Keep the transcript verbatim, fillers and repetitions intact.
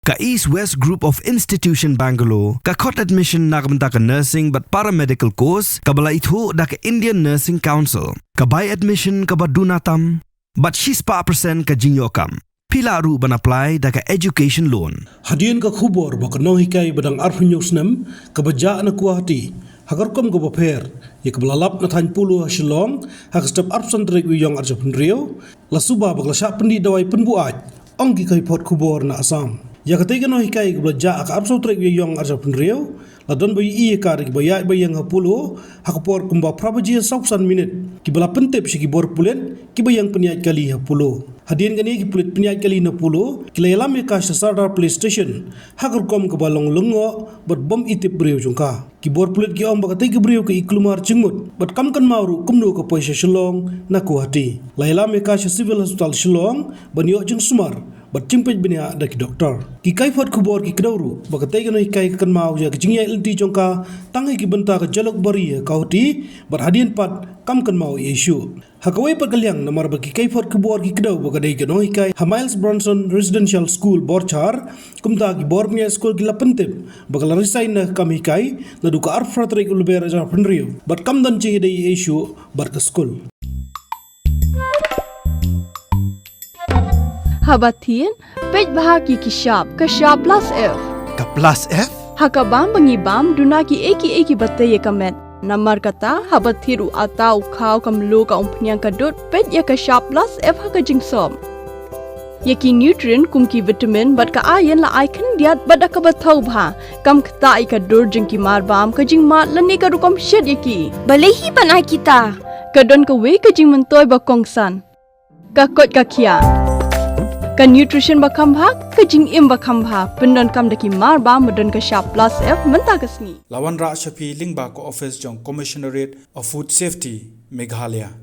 Ka East West Group of Institution Bangalore ka khot admission na ka bynta ka nursing bad paramedical course kaba la ithuh da ka Indian Nursing Council. Ka bai admission kaba duna tam bad shispah percent ka jingïoh kam. Phi lah ruh ban apply da ka education loan. Hadien ka khubor ba ka nonghikai ba dang arphew snem kaba jah na Guwahati ha ka rukom kaba pher ïa kaba la lap na thaiñ Polo ha Shillong ha ka step arphew san tarik u Ïaïong arphew hynriew, la suba ba ka la shah pyndih dawai pynbuaid, ong ki kaiphod khubor na Assam. Ïa katei ka nonghikai kaba la jah ha ka arphew tarik u Ïaïong arphew hynriew, la don ba ïohi ïa ka da kiba ïaid ba ïeng ha Polo ha ka por kumba phra baje sawphew san minit, kiba la pyntip sha ki bor pulit kiba ïeng pynïaid kali ha Polo. Hadien kane, ki pulit pynïaid kali na Polo ki la ïalam ïa ka sha Sardar Police Station ha ka rukom kaba long lyngngoh bad bym itip briew jong ka. Ki bor pulit ki ong ba katei ka briew ka i kulmar jingmut bad kam kynmaw ruh kumno ka poi sha Shillong na Guwahati. La ïalam ïa ka sha Civil Hospital Shillong ban ïoh jingsumar bad jingpeit bniah da ki doktor. Ki kaiphod khubor ki kdew ruh ba katei ka nonghikai ka kynmaw ïa ka jingïaid lynti jong ka tang ha ki bynta ka jaluk bari ha Guwahati bad hadien pat kam kynmaw ei ei shuh. Ha kawei pat ka liang, namar ba ki kaiphod khubor ki kdew ba ka dei ka nonghikai ha Miles Bronson Residential School Borchar, kumta ki bor pynïaid skul ki la pyntip ba ka la resign na ka kam hikai naduh ka arphew phra tarik u Lber arphew hynriew bad kam don jingïadei ei ei shuh bad ka skul. Haba thied, peit bha ki ki shap, ka shap plus F. Ka plus F? Ha ka bam ba ngi bam, duna kiei kiei kiba tei ïa ka met. Namar kata, haba thied u atta, u khaw, ka mluh, ka umphniang, ka dud, peit ïa ka shap plus F ha ka jingsop. Ïa ki nutrient kum ki vitamin bad ka iron la ai khyndiat bad da kaba thaw bha. Kam ktah ïa ka dur jong ki marbam, ka jingmad lane ka rukom shet ïa ki. Balei hi ban ai kita? Ka don kawei ka jingmyntoi ba kongsan. Ka koit ka khiah. Ka nutrition ba kham bha, ka jingim ba kham bha. Pyndonkam da ki marbam ba don ka shap plus F mynta ka sngi. La wanrah sha phi lyngba ka office jong Commissionerate of Food Safety, Meghalaya.